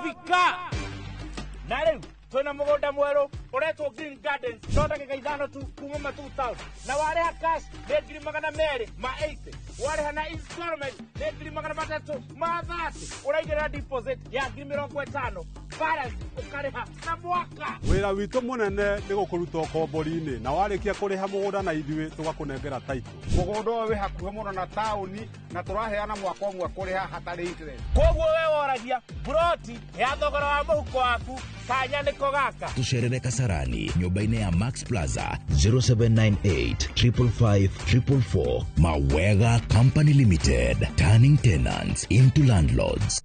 Thika. Na rĩu twĩna mũgũnda mwerũ ũretwo Green Gardens, no ndagĩka 5 tu kuma Matuu Town, na warĩha cash nĩ 280,000, warĩha na installment nĩ 330,000. Ũraigĩrĩra deposit ya 50,000, balance ũkarĩha na mwaka. Wĩra witũ mũnene nĩ gũkũruta ũkombori-inĩ, na warĩkia kũrĩha mũgũnda na ithuĩ tũgakũnengera title. Mũgũnda ũyũ wĩ hakuhĩ mũno na taũni na tũraheana mwaka ũmwe kũrĩha hatarĩ interest. Koguo we woragia buroti ya thogora wa mũhuko waku, kanya nĩko gaka. Tucerere Kasarani nyũmba-inĩ ya Max Plaza, 0798 555 444. Mawega Company Limited, turning tenants into landlords.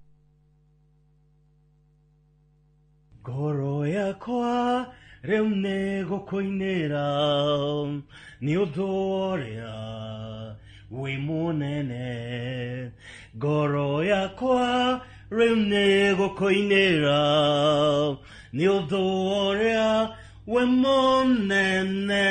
Ngoro yakwa rĩu nĩ gũkũinĩra nĩ ũndũ ũrĩa wĩ mũnene. Ngoro yakwa rĩu nĩ gũkũinĩra nĩ ũndũ ũrĩa wĩ mũnene.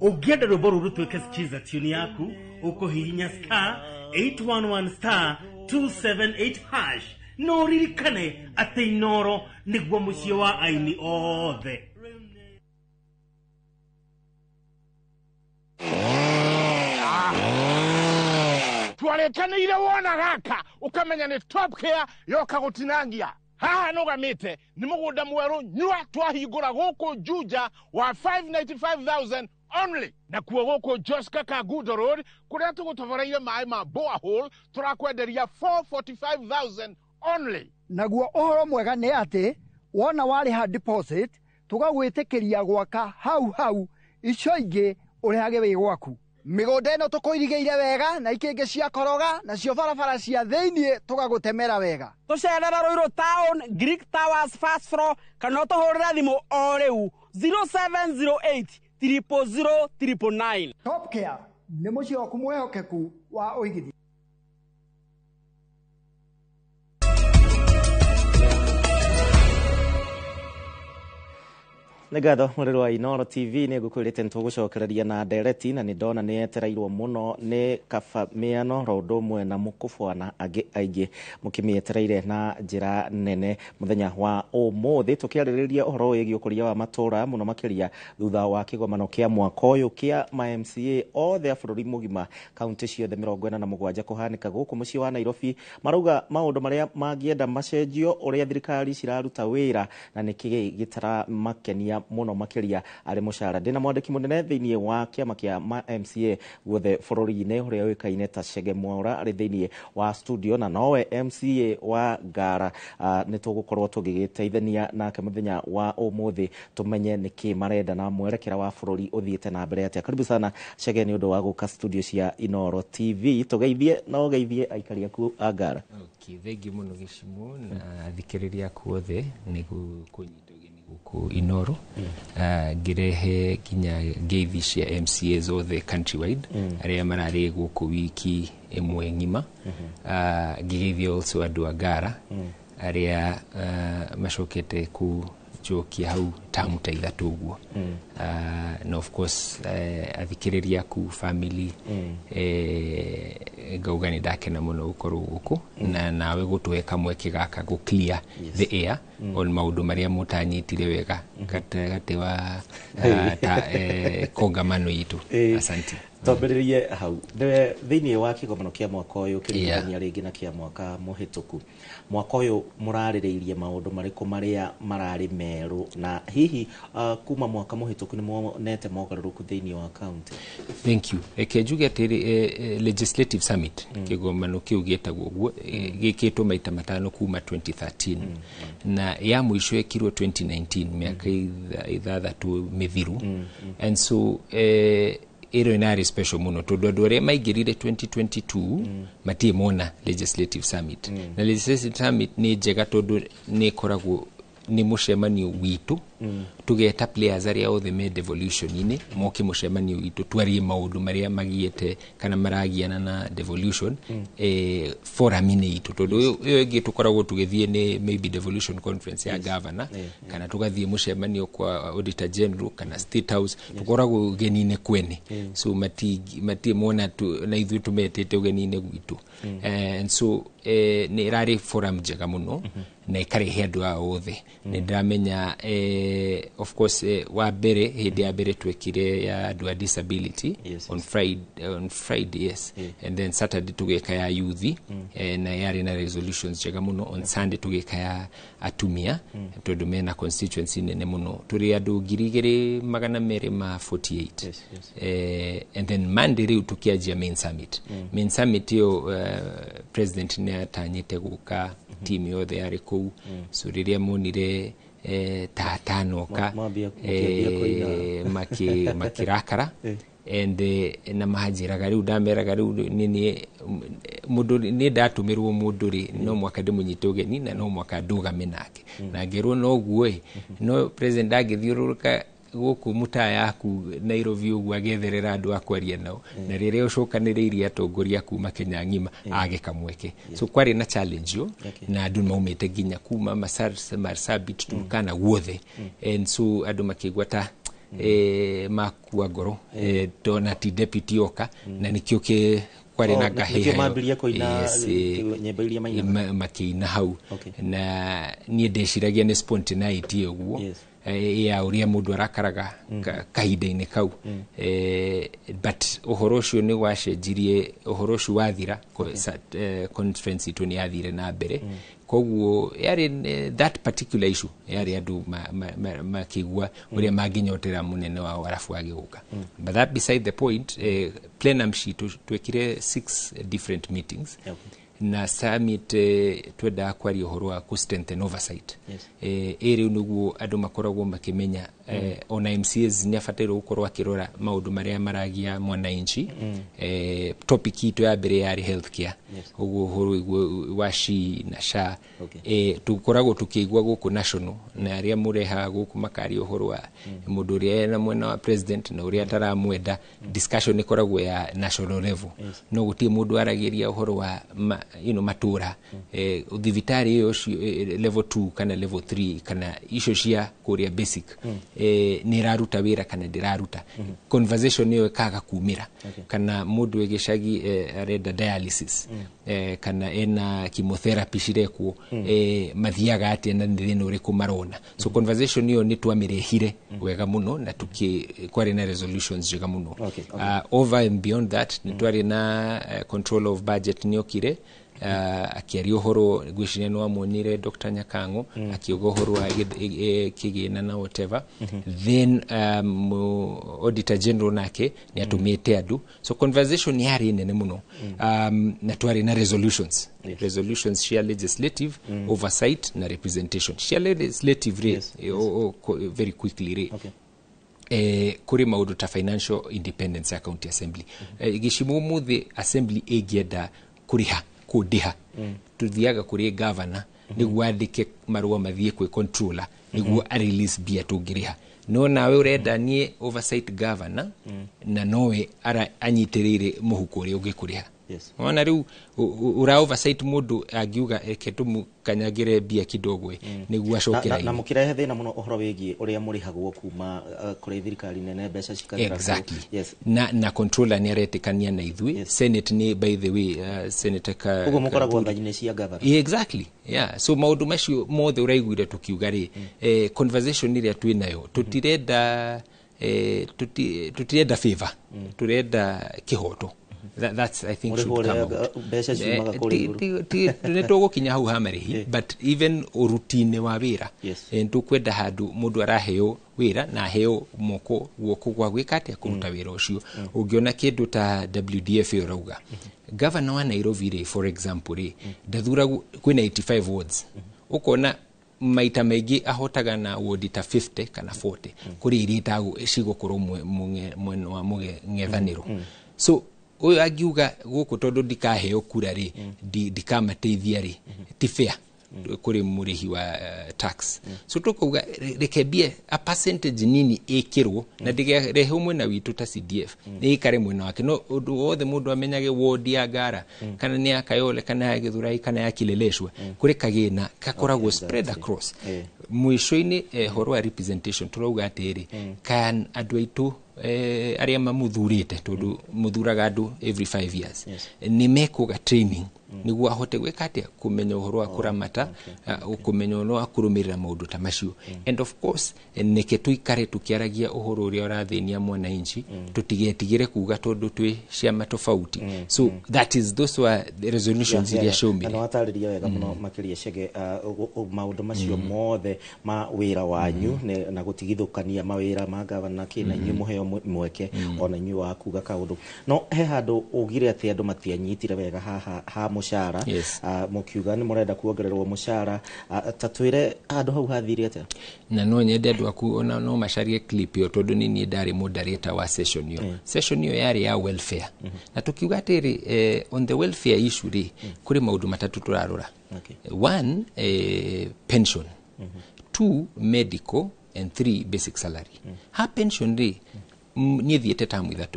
Ũngĩenda rwĩmbo rũrũ rũtuĩke skiza tune yaku, ũkũhihinya star 811 star 278 hash. No ririkane atĩ Inoro nĩguo mũciĩ wa aini othe. Twarĩkanĩire wona gaka ũkamenya nĩ Top Care yoka gũtinangia. Haha nũgamĩte nĩ mũgũnda mwerũ nyua twahingũra gũkũ Juja wa 595,000 only. Na kuo gũkũ Joska Kangundo Road kũrĩa tũgũtoboreire maĩ ma borehole tũrakwenderia 445,000 only. Naguo ũhoro mwega nĩ atĩ wona warĩha deposit tũgagwĩtĩkĩria gwaka hau hau, icio ingĩ ũrĩhage wĩ gwaku. Mĩgũnda ĩno tũkũirigĩire wega na ikĩngĩ cia koroga, nacio barabara cia thĩiniĩ tũgagũtemera wega. Tũcerere Ruiru Town, Greek Towers first floor, kana ũtũhũrĩre thimũ o rĩu 0708 000 999. Top Care nĩ mũciĩ waku mwĩhokeku wa ũigithia. Nĩ ngatho mũrĩrĩ wa Inoro TV, nĩ ngũkwĩrĩte nĩ tũgũcokereria na ndereti, na nĩ ndona nĩ yetereirwo mũno nĩ kaba mĩano ro ũndũ ũmwe na mũkũbwa na angĩ aingĩ mũkĩmĩetereire na njĩra nene mũthenya wa ũmũthĩ, tũkĩarĩrĩria ũhoro wĩgiĩ ũkũria wa matũra mũno makĩria thutha wa kĩgomano kĩa mwaka ũyũ kĩa ma MCA othe a bũrũri mũgima, kaunti ciothe 47 kũhanĩka gũkũ mũciĩ wa Nairobi. Marauga maũndũ marĩa mangĩenda macenjio, ũrĩa thirikari ciraruta wĩra na nĩkĩ gĩtaramakenia mũno makĩria arĩ mũcara. Ndĩna mwandĩki mũnene thĩiniĩ wa kĩama kĩa ma MCA guothe bũrũri-inĩ ũrĩa ũĩkaine ta Chege Mwaura arĩ thĩiniĩ wa studio, na nowe MCA wa Ngara. Nĩ tũgũkorwo tũgĩgĩteithania nake mũthenya wa ũmũthĩ tũmenye nĩkĩ marenda na mwerekera wa bũrũri ũthiĩte na mbere atĩa. Karibu sana Chege nĩ ũndũ wa gũka studio cia Inoro TV. Tũgeithie na ũgeithie aikari aku a Ngara. Okay, thengiũ mũno Gĩcimo na athikĩrĩria aku othe nĩ kũnyita ũgeni gũkũ Inoro. Ngĩrehe nginya ngeithi cia MCAs othe countrywide arĩa mararĩ gũkũ wiki ĩmwe ng'ima. Ngĩgeithia also andũ a Ngara arĩa macokete kũnjokia hau tamu ta 3 ũguo. Na of course athikĩrĩria aku family, ngauga nĩ ndakena mũno gũkorwo gũkũ na nawe gũtũhe kamweke gaka gũ clear the air on maũndũ marĩa mũtanyitire wega gatagatĩ wa ta kongamano itũ. Asante. Twambĩrĩrie hau thĩiniĩ wa kĩgomano kĩa mwaka ũyũ kĩringithania rĩngĩ na kĩa mwaka mũhĩtũku. Mwaka ũyũ mũrarĩrĩirie maũndũ marĩkũ marĩa mararĩ merũ, na hihi kuma mwaka mũhĩtũku nĩ muonete mogarũrũku thĩiniĩ wa kaunti? Thank you. Reke njuge atĩrĩ, Legislative Summit, kĩgomano kĩu gĩtagwo ũguo, gĩkĩtwo maita 5 kuma 2013, na ya mũico ĩkirwo 2019, mĩaka 6 mĩthiru. And so ĩro inarĩ special mũno tondũ andũ arĩa maingĩrire 2022 matirĩ mona Legislative Summit. Na Legislative Summit nĩ njega tondũ nĩ ĩkoragwo nĩ mũcemanio witũ Tũgeta players arĩa othe me devolution-inĩ moke mũcemanio witũ, twarie maũndũ marĩa magiĩte kana maragiana na devolution forum-inĩ itũ, tondũ ĩyo ĩngĩ tũkoragwo tũgĩthiĩ nĩ maybe devolution conference ya governor, kana tũgathiĩ mũcemanio kwa Auditor General kana State House. Tũkoragwo ũgeni-inĩ kwene, so mati mona na ithuĩ tũmetĩte ũgeni-inĩ gwitũ. And so nĩ ĩrarĩ forum njega mũno na ĩkarehe andũ aya othe. Nĩ ndĩramenya, of course, wa mbere, hĩndĩ ya mbere twekire ya andũ a disability on Friday, yes, and then Saturday tũgĩka ya youth, na yarĩ na resolutions njega mũno. On Sunday tũgĩka ya atumia, tondũ mena constituency nene mũno, tũrĩ andũ 2248. And then Monday rĩu tũkĩanjia main summit. Main summit ĩyo, president nĩ atanyĩte gũka, team yothe yarĩ kũu. So rĩrĩa monire ta atanoka, Mambia kũina. Makĩrakara and na manjĩraga rĩu, ndameraga rĩu nĩ mũndũ nĩ ndatũmĩrwo mũndũ rĩ, no mwaka ndĩmũnyite ũgeni na no mwaka ndũgame nake na ngĩrwo noguo ĩ, no president ndangĩthiũrũrũka gũkũ mũtaa yaku Nairobi ũguo agĩetherera andũ a kwaria nao, na rĩrĩa ũcokanĩrĩirie atongoria kuma Kenya ng'ima age kamweke. So kwarĩ na challenge yo, na andũ maumĩte nginya kuma Marsabit, Turkana, guothe, and so andũ makĩigua ta makua ngoro, ndona ti deputy oka na nĩkĩo kwarĩ Oh, na nĩkĩo ngahĩha. mambirie kũina Yes, nyĩmbo iria mainaga. Makĩina hau. Na niĩ ndeciragia nĩ spontaneity ũguo ya ũrĩa mũndũ arakaraga kahinda-inĩ kau. But ũhoro ũcio nĩ wacenjirie, ũhoro ũcio wathira, conference itũ nĩ yathire na mbere. Koguo yarĩ that particular issue yarĩ andũ makĩigua ũrĩa mangĩnyotera mũnene wao arabu agĩũka. But that beside the point, plenum citũ twekire six different meetings na summit. Twendaga kwaria ũhoro wa kũ strengthen oversight. Ĩ rĩu nĩguo andũ makoragwo makĩmenya, ona MCAs nĩ abatairwo gũkorwo akĩrora maũndũ marĩa maragia mwananchi. Topic itũ ya mbere yarĩ healthcare, ũguo ũhoro ũguo wa SHI na SHA. Tũkoragwo tũkĩigua gũkũ national na arĩa mũrehaga gũkũ makaria ũhoro wa mũndũ ũrĩa ena mwena wa president na ũrĩa ataramwenda. Discussion ĩkoragwo ya national level, no gũtirĩ mũndũ aragĩria ũhoro wa matũra, thibitarĩ ĩyo ũcio, level 2 kana level 3 kana icio cia kũrĩa basic, nĩ ĩraruta wĩra kana ndĩraruta. Conversation ĩyo ĩkaga kumĩra, kana mũndũ wĩ gĩcagi arenda dialysis, kana ena chemotherapy cirekwo, mathiaga atĩa na nĩ thĩna ũrĩkũ marona. So conversation ĩyo nĩ twamĩrehire wega mũno na kwarĩ na resolutions njega mũno. Over and beyond that, nĩ twarĩ na control of budget nĩ okire, akĩaria ũhoro, ngwĩciria nĩ wamuonire, Dr. Nyakang'o, akiuga ũhoro wa kĩgĩna na whatever. Then Auditor General nake nĩ atũmĩte andũ, so conversation yarĩ nene mũno, na twarĩ na resolutions cia legislative oversight na representation. Cia legislative rĩ, very quickly rĩ, kũrĩ maũndũ ta financial independence ya county assembly. Gĩcigo ũmũthĩ assembly ĩngĩenda kũrĩha kũndĩha, tũthiaga kũrĩ governor nĩguo andĩke marũa mathiĩ kwĩ controller nĩguo a release mbia tũngĩrĩha. No nawe ũrenda niĩ oversight governor na nowe anyitĩrĩire mũhuko ũrĩa ũngĩkũrĩha. Wona rĩu ũra oversight mũndũ angiuga reke tũmũkanyagĩre mbia kidogo nĩguo acoke Na raini. Mũkĩrehe thĩna mũno ũhoro wĩgiĩ ũrĩa mũrĩhagwo kuma kũrĩ thirikari nene, mbeca cikagera kũu. Na controller nĩ aretĩkania na ithuĩ. Senate nĩ, by the way, Senator Ũguo mũkoragwo Kaburi. tha-inĩ cia governor. Yeah, exactly, yeah. So maũndũ macio mothe ũraiguire tũkiuga rĩ, conversation ĩrĩa twĩ nayo, tũtirenda tũtirenda favor, tũrenda kĩhoto. That's, I think, should Mũrĩhwo come ũrĩa out. Mbeca ciumaga kũrĩa igũrũ. Nĩ tũgũkinya hau ha marĩhi, but even ũruti-inĩ wa wĩra, nĩtũkwenda handũ mũndũ araheo wĩra na aheo moko guoko gwa gwĩka atĩa, kũruta wĩra ũcio. Ũngĩona kĩndũ ta WDF ĩyo ũrauga, governor wa Nairobi rĩ, for example rĩ, ndathuragwo, kwĩna 85 wards, ũkona maita maingĩ ahotaga na wodi ta 50 kana 40 kũrĩ iria cigũkorwo mwena wa mũng'ethanĩro. So ũyũ angiuga gũkũ tondũ ndikaheo kura rĩ, ndikamateithia rĩ, ti fair. Kũrĩ mũrĩhi wa tax. So tũkauga reke mbia a percentage nini ĩkĩrwo na ndĩkarehwo mwena witũ ta CDF, nĩ ĩikare mwena wake, no ũndũ wothe mũndũ amenyage ward ya Ngara kana nĩ ya Kayole kana ya Githurai kana ya Kileleshwa, kũrĩ kagĩna gakoragwo spread across. Mũico-inĩ, horo wa representation, tũrauga atĩrĩ, kan andũ aitũ arĩa mamuthurĩte, tondũ muthuraga andũ every 5 years, nĩ mekuga training nĩguo ahote gwĩka atĩa, kũmenya ũhoro wa kũramata, kũmenya ũhoro wa kũrũmĩrĩra maũndũ ta macio. And of course, nĩke tũikare tũkĩaragia ũhoro ũrĩa ũrathĩnia mwananchi, tũtigetigĩre kuga tondũ twĩ ciama tofauti. So that is, those were the resolutions iria ciaumire. Na watarĩria wega mũno makĩria, Chege, maũndũ macio mothe ma wĩra wanyu na gũtigithũkania mawĩra ma gavana kĩ, na inyuĩ mũheo mweke ona inyuĩ wa kuga kaũndũ. No he handũ ugire atĩ andũ matianyitire wega haha ha mũcara. Mũkiuga nĩ mũrenda kuongererwo mũcara. Ta twĩre handũ hau hathire atĩa? Na no nyende andũ aku ona no macarie clip ĩyo, tondũ nĩ niĩ ndarĩ moderator wa session ĩyo. Session ĩyo yarĩ ya welfare, na tũkiuga atĩrĩ, on the welfare issue rĩ, kũrĩ maũndũ matatũ tũrarora. One, pension; two, medical; and three, basic salary. Ha pension rĩ, niĩ thiĩte tamu 3.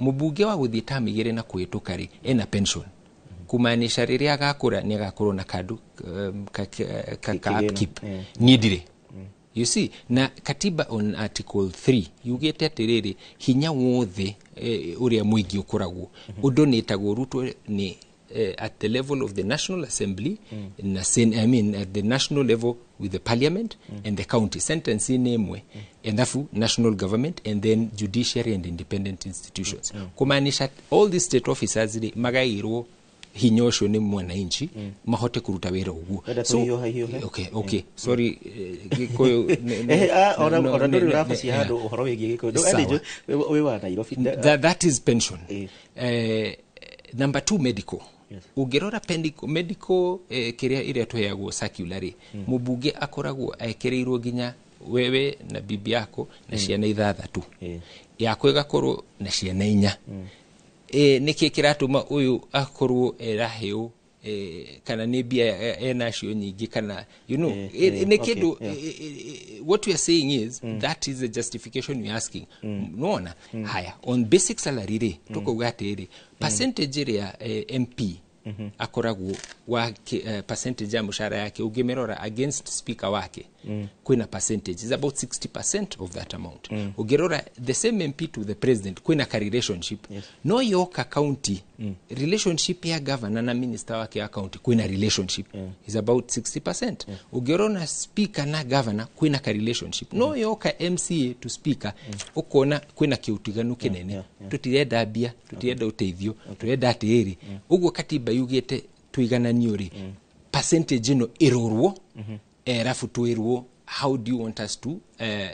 Mũmbunge wa gũthiĩ tamu 2 na kũhĩtũka rĩ, ena pension, kumaanisha rĩrĩa agakũra nĩ agakorwo na kandũ ka Kĩgĩna, upkeep. Niĩ ndirĩ. You see, na katiba on article 3 yugĩte atĩrĩrĩ, hinya wothe ũrĩa mũingĩ ũkoragwo ũndonĩtagwo ũrutwo nĩ at the level of the National Assembly na I mean at the national level with the parliament and the county sentence nĩ ĩmwe, and therefore national government and then judiciary and independent institutions, kumaanisha all these state officers rĩ, magaĩirwo hinya ũcio nĩ mwananchi mahote kũruta wĩra ũguo. Wenda tũhiũha hiũhe? Okay, sorry, Gĩkũyũ Ona ona ndũrĩ ũrabacia handũ ũhoro wĩgiĩ Gĩkũyũ. Sawa. Nĩ wĩ wa Nairobi. That is pension. Number two, medical. Ũngĩrora medical kĩrĩa ĩrĩa tũheagwo circular rĩ, mũmbunge akoragwo ekĩrĩirwo nginya wewe na bibi yako na ciana 6, yakwa ĩgakorwo na ciana 4. Nĩkĩ kĩratũma ũyũ akorwo eraheo, kana nĩ mbia enacio nyingĩ kana nĩ kĩndũ? What we are saying is that is the justification we are asking. Nona haya, on basic salary rĩ, tũkauga atĩrĩ, percentage ĩrĩa MP akoragwo wa percentage ya mũcara yake, ũngĩmĩrora against speaker wake, kwĩna percentage is about 60% of that amount. Ũngĩrora the same MP to the president, kwĩna ka relationship. No yoka county, relationship ya governor na minister wake ya county, kwĩna relationship is about 60%. Ũngĩrora speaker na governor, kwĩna ka relationship. No yoka MCA to speaker, ũkona kwĩna kĩũtiganu kĩnene. Tũtirenda mbia, tũtirenda ũteithio, tũrenda atĩrĩrĩ, ũguo katiba yugĩte tũigananio rĩ, percentage ĩno ĩrorwo, erabu twĩrwo how do you want us to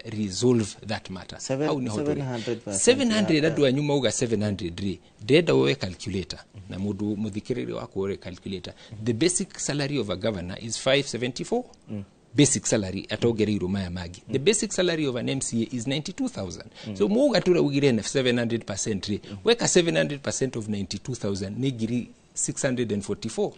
resolve that matter. Hau nĩho tũrĩ. 700%. 700, andũ anyu mauga 700 rĩ, ndĩrenda woe calculator na mũndũ mũthikĩrĩria wakwa woe calculator. The basic salary of a governor is 574, basic salary atongereirwo maya mangĩ. The basic salary of an MCA is 92,000. So muga tũraugire na 700% rĩ, weka 700% of 92,000 nĩ ngiri 644.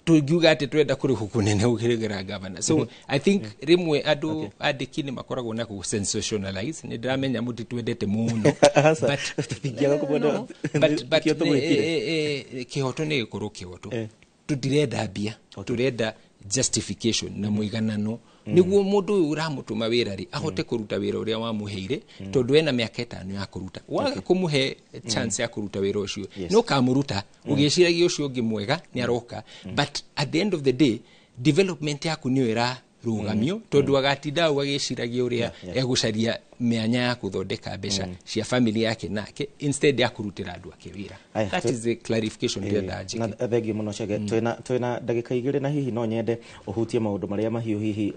Tũngiuga atĩ twenda kũrĩhwo kũnene gũkĩrĩgĩra gavana. So I think rĩmwe andũ andĩki nĩ makoragwo na kũ sensationalize. Nĩ ndĩramenya mũtitwendete mũno. Aca, tũtingĩaga kũmwenda. No, but nĩkĩo tũgwĩtire. Kĩhoto nĩ gĩkorwo kĩhoto. Tũtirenda mbia, tũrenda justification na mũiganano, nĩguo mũndũ ũyũ ũramũtũma wĩra rĩ, ahote kũruta wĩra ũrĩa wamũheire, tondũ ena mĩaka 5 ya kũruta. Waga kũmũhe chance ya kũruta wĩra ũcio, nĩ ũkamũruta ũgĩciragia ũcio ũngĩ mwega nĩ aroka, but at the end of the day development yaku nĩyo ĩrarũgamio, tondũ agatinda hau agĩciragia ũrĩa egũcaria mĩanya ya kũthondeka mbeca cia family yake nake instead ya kũrutĩra andũ ake wĩra. Aya, That is the clarification ndĩrenda njĩke. Na thengiũ mũno, Chege. Twĩna ndagĩka 2, na hihi no nyende ũhutie maũndũ marĩa mahiũ, hihi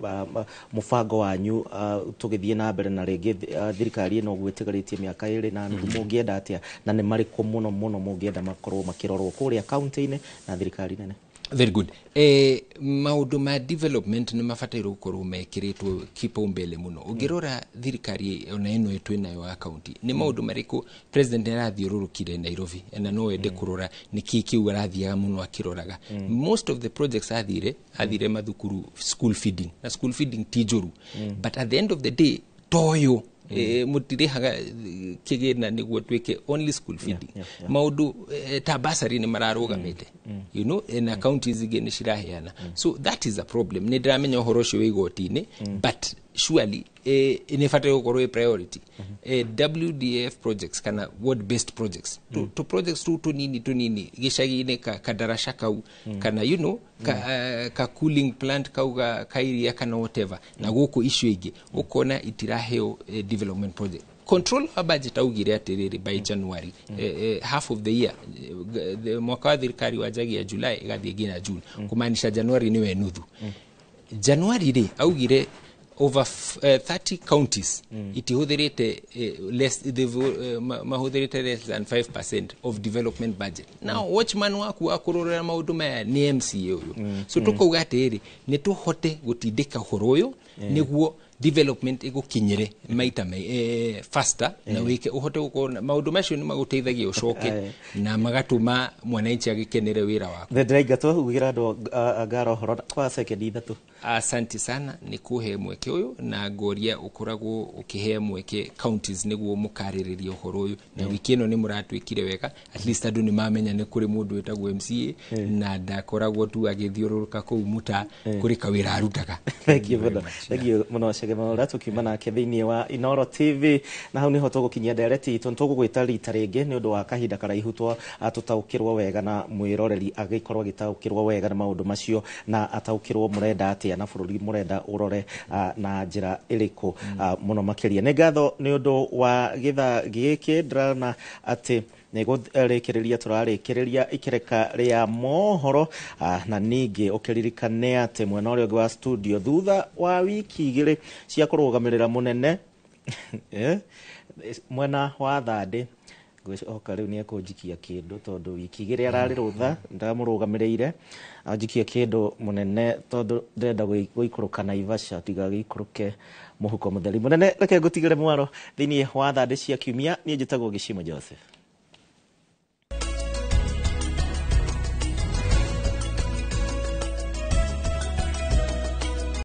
mũbango wanyu tũgĩthiĩ na mbere na rĩngĩ thirikari ĩno ũguo ĩtigarĩtie mĩaka 2.5, mũngĩenda atĩa na nĩ marĩkũ mũno mũno mũngĩenda makorwo makĩrorwo kũrĩa kaunti-inĩ na thirikari nene? Very good. Maũndũ ma development nĩ mabatairwo gũkorwo mekĩrĩtwo kipaumbele mũno. Ũngĩrora thirikari ona ĩno twĩ nayo ya county, nĩ maũndũ marĩkũ president arathiũrũrũkire Nairobi, na no wende kũrora nĩ kĩ kĩu arathiaga mũno akĩroraga. Most of the projects athire mathukuru, school feeding, na school feeding ti njũru, but at the end of the day toyo mũtirĩhaga kĩgĩna nĩguo twĩke only school feeding. Maũndũ ta bursary nĩ mararũgamĩte, na counties ingĩ nĩ ciraheana, so that is a problem. Nĩ ndĩramenya ũhoro ũcio wĩ igoti-inĩ, but surely nĩ bataire gũkorwo ĩ priority. WDF projects kana ward based projects, tu projects tu tunini tunini gĩcagi-inĩ, ka kadaraca kau, kana ka cooling plant kau ga kairia kana whatever, na gũkũ icio ingĩ ũkona itiraheo. Development project control wa budget augire atĩrĩrĩ, by January, half of the year, mwaka wa thirikari wanjagia July ĩgathiĩ nginya June, kumaanisha January nĩwe nuthu. January rĩ, augire over 30 counties itihũthĩrĩte less, mahũthĩrĩte less than 5% of development budget. Now watchman waku wa kũrorera maũndũ maya nĩ MCA ũyũ, so tũkauga atĩrĩrĩ, nĩ tũhote gũtindĩka ũhoro ũyũ nĩguo development ĩgũkinyĩre maita faster, na wĩke ũhote gũkorwo na maũndũ macio nĩ magũteithagia ũcoke na magatũma mwananchi agĩkenere wĩra waku. Ndĩraingatwo ugĩra andũ a Ngara ũhoro kwa sekendi 3. Asante sana nĩ kũhe mweke ũyũ, na ngoria ũkoragwo ũkĩhe mweke counties nĩguo mũkarĩrĩria ũhoro ũyũ, na wiki ĩno nĩ mũratwĩkire wega. At least andũ nĩ mamenya nĩ kũrĩ mũndũ wĩtagwo MCA na ndakoragwo tu agĩthiũrũrũka kũu mũta, kũrĩ kawĩra arutaga. Thank you mũno, thank you mũno, Chege Mwaura, tũkiuma nake thĩinĩ wa Inoro TV, na hau nĩho tũgũkinyia ndereti itũ. Nĩtũgũgwĩta rita rĩngĩ nĩ ũndũ wa kahinda karaihu tũtaũkĩrwo wega, na mwĩroreri agĩkorwo agĩtaũkĩrwo wega na maũndũ macio, na ataũkĩrwo mũrenda atĩa na bũrũri mũrenda ũrore na njĩra ĩrĩkũ mũno makĩria. Nĩ ngatho nĩ ũndũ wa gĩthaa gĩkĩ. Ndĩrona atĩ nĩ gũrĩkĩrĩria tũrarĩkĩrĩria ikereka rĩa mohoro, na ningĩ ũkĩririkane atĩ mwena ũrĩa ũngĩ wa studio, thutha wa wiki 2 cia kũrũgamĩrĩra mũnene mwena wa thandĩ, ngwĩhoka rĩu nĩ ekũnjikia kĩndũ, tondũ wiki 2 ararĩ rũtha ndamũrũgamĩrĩire. Anjikie kĩndũ mũnene, tondũ ndĩrenda gũikũrũka Naivasha, ndigagĩikũrũke mũhuko mũtheri. Mũnene, reke ngũtigĩre mwaro thĩinĩ wa thandĩ cia kiumia. Niĩ njĩtagwo Gĩcimo Joseph.